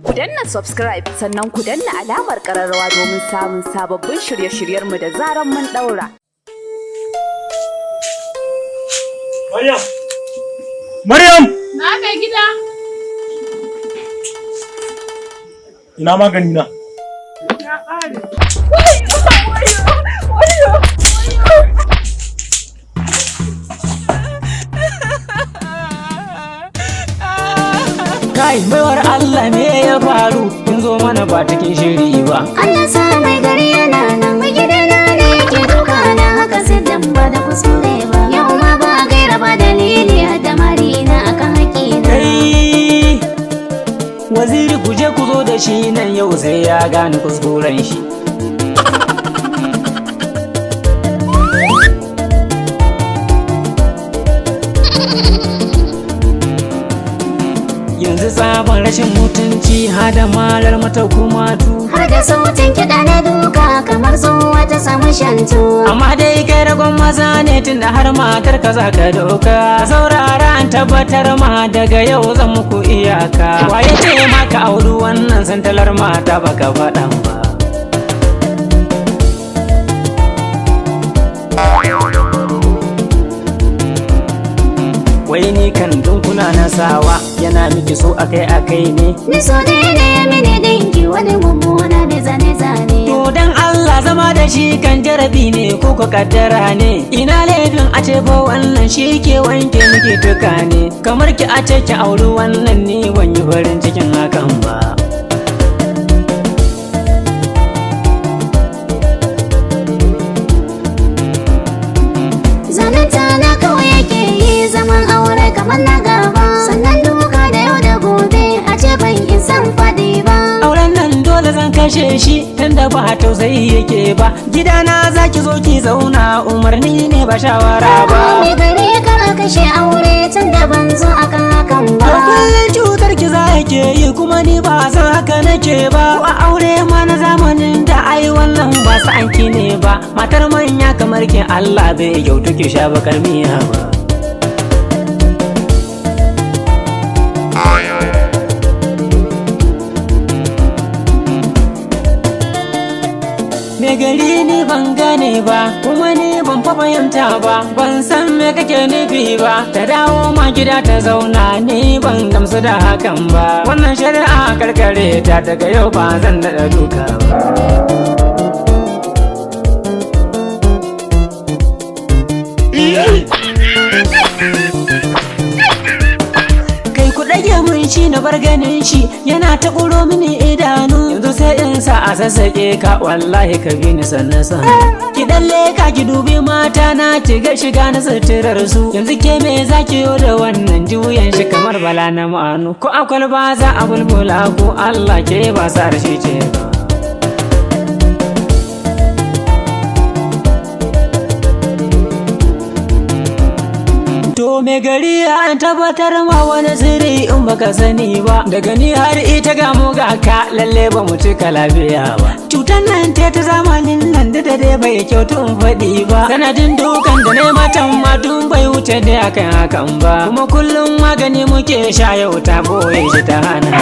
Ku danna subscribe sannan ku danna alamar kararrawa domin samun sababbin shirye-shiryenmu da zaran mun daura. Maryam! Maryam! Na mai gida. Ina magani na. Ya ƙare. Kai baiwar Allah me ya faru kin zo mana ba cikin shiri ba. Allah sa mai gari yana nan mai gidana ne yake duka na haka siddan ba da kuskure ba yau ma ba a gaira ba dalili a damari na akan haƙina. Kai waziri ku je ku zo da shi nan yau sai ya gane kuskuren shi. Yanzu sabon rashin mutunci hada malar mata kumatu. Har da sautin kiɗa na duka kamar tsohuwa ta samu shantu. Amma dai kai ragon maza ne tun da har matar ka za ka doka. Saurara an tabbatar ma daga yau zan muku iyaka. Waye ce maka auri wannan santalar mata baka faɗan ba. Wai ni kan dunkuna na sawa yana miki so akai akai ne. Ni so ɗaya ne ya mini dinki wani mummuna mai zane-zane. To dan Allah zama da shi kan jarabi ne ko ko kaddara ne. Ina laifin a ce fa wannan shi ke wanke miki tuka ne. Kamar ki a ce ki auri wannan ni ban yi farin cikin hakan ba. Zalunta na kawai yake yi zaman aure kamar na gaba. Sannan duka da yau da gobe a ce ban isan faɗi ba. Auren nan dole zan kashe shi tunda ba tausayi yake ba. Gidana za ki zo ki zauna umarni ne ba shawara ba. Mai gari kar a kashe aure tun da ban zo akan hakan ba. A kullum cutar ki za ke yi kuma ni ba san haka nake ba. Ko a aure ma na zamanin da ai wannan ba sa'an ki ne ba. Matar manya kamar ki Allah bai kyautu ki sha bakar miya ba. Me gari ni ban gane ba kuma ni ban fa fahimta ba ban san me kake nufi ba ta dawo ma gida ta zauna ni ban gamsu da hakan ba wannan shari'a karkare ta daga yau ba zan daɗa duka ba. Kai ku ɗage mun shi na bar ganin shi yana ta ƙuro mini idanu yanzu sai in sa a sassaƙe ka wallahi ka bi ni sannan sannan ki dan leka ki dubi mata na ki ga shiga na suturar su yanzu ke me zaki yo da wannan juyan shi kamar bala na ma'anu ko akwai ba za a bulbula ko Allah ke ba sa shi ce ba. To me gari an tabbatar ma wani sirri in baka sani ba daga ni har ita ga mu ga ka lalle ba mu cika lafiya ba. Cutar nan ta ta zamanin nan da dai bai kyautu in faɗi ba. Sanadin dukan da ne matan ma dun bai wuce da akan hakan ba. Kuma kullum magani muke sha yau ta boye shi ta hana.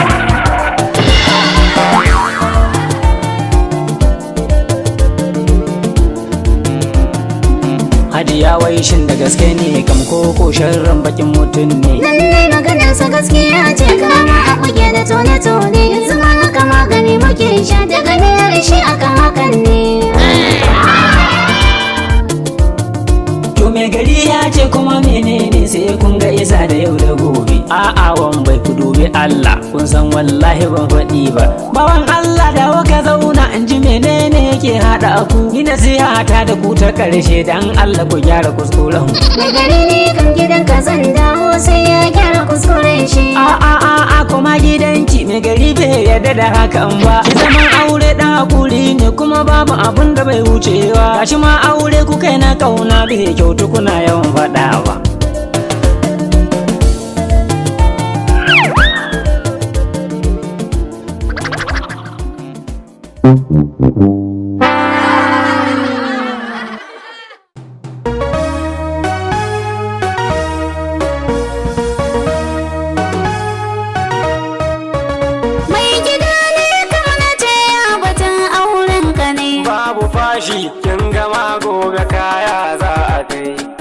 Hajiya wai shin da gaske ne kam ko sharrin bakin mutum ne. Lallai maganarsa gaskiya ce kama a kuke da tone-tone yanzu ma haka magani muke sha daga niyar shi akan hakan ne. To me gari ya ce kuma menene sai kun ga isa da yau da gobe. A'a wan bai ku dubi Allah kun san wallahi ban faɗi ba. Bawan Allah dawo ka zauna in ji menene yake haɗa ku. Ni nasiha ta da ku ta ƙarshe dan Allah ku gyara kuskuren ku. Mai gari ne kan gidan ka zan dawo sai ya gyara kuskuren shi. A'a a'a kuma gidanki mai gari bai yarda da hakan ba. Ki zaman aure ɗan hakuri ne kuma babu abun da bai wucewa. Gashi ma aure ku kai na kauna bai kyautu kuna yawan faɗawa. Mai bashi, kin gama gobe kaya za a kai.